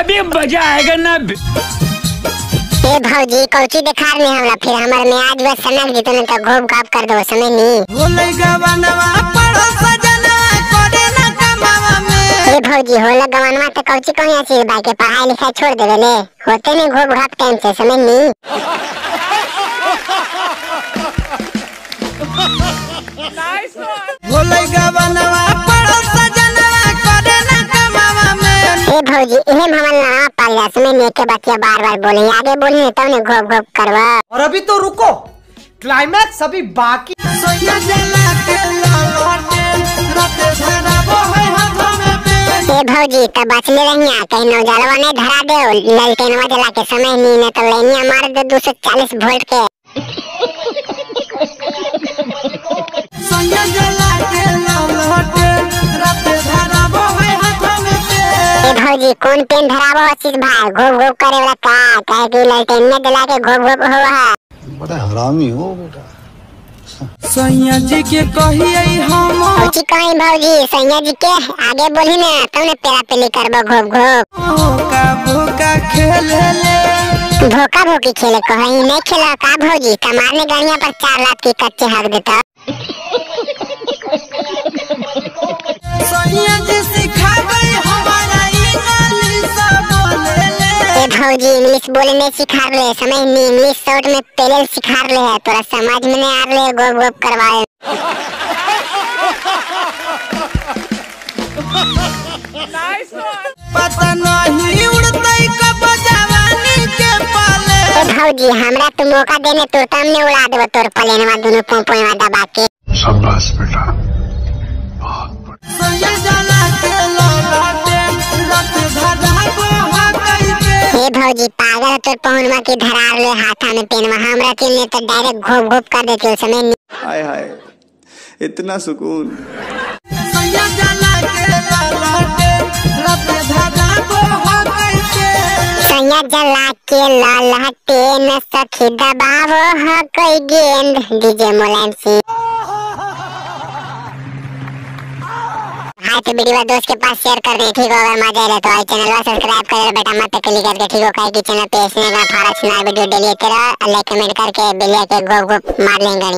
अभी मजा आएगा ना। ए भौजी कौची दिखा रहे हमरा, फिर हमर में आज बस सनक जितो न त घोप घाप कर दो समय नी। होलै गवनवा पढ़ो सजना करे ना कमावा में। ए भौजी होला गवनवा त कौची कहीं आशीष भाई के पढ़ाई लिखाई छोड़ देवे ले, होते नहीं घोप घाप टाइम से समय नी। होलै गवनवा पढ़ो सजना करे ना कमावा में। ए भौजी एहम हमर ना पाल समय नी के बतिया बार बार बोले, आगे बोली तब ने घोप घोप करवा। और अभी तो रुको, क्लाइमैक्स अभी बाकी। सैया जला के ललटे रात धराबो है हाथ में पे। ए भौजी त बचले रहिया, कहीं नौजलवा नहीं धरा दे ललटेनवा जला के समय नी, न तो लाइनिया मार दे 240 वोल्ट के। सैया जला के ललटे रात धराबो है हाथ में पे। ए भौजी कौन पेन धराबो आशीष भाई घोप घोप करे वाला का, काहे कि ललटेनिया जला के घोप घोप होवा है। बड़ा हरामी हो बेटा। सैया जी के कहिए हम कौची कहीं भौजी सैया जी के आगे बोली ना तब ने पेरा पेली करबो घोप घोप। भोका भोका खेले ले, भोका भोकी खेले कहीं नहीं खेला का भौजी, कमारने गणिया पर 4 लाख की कच्चे हक देता। सैया जी सिखावे हमारा इंग्लिश बोले ले। ए भौजी इंग्लिश बोले नहीं सिखा रहे समय नी, इंग्लिश शॉर्ट में पहले सिखा रहे है, तोरा समझ में नहीं आ रहे गोप गोप करवाए। पता नहीं उड़तई कब जवानी के पाले। ए भौजी हमरा तो मौका देने तो तुमने उड़ा देबो तोर प्लेनवा दोनों पोंपोवा दबा के। शाबाश बेटा, बहुत बढ़िया। सैया जला के ललटे रात धराबो हकई पे। ए भौजी पागल तोर पहुनवा के धरा ले हाथा में पेनवा, हमरा के ने तो डायरेक्ट घोप घोप कर देते समय नी। हाय हाय इतना सुकून। सैया जला के ललटे रात धराबो हकई पे। सैया जला के ललटे न सखी दबावो हकई गेंद डीजे मुलायम सिंह। हाँ तो वीडियो दोस्त के पास शेयर कर दे, ठीक हो? अगर मजा आए तो आई चैनल सब्सक्राइब कर बेटा मत क्लिक करके, ठीक हो? काहे कि चैनल पे ऐसे ना फाड़ा सुना वीडियो डेली तेरा लाइक कमेंट करके बेलिया के गोप गोप मार लेंगे।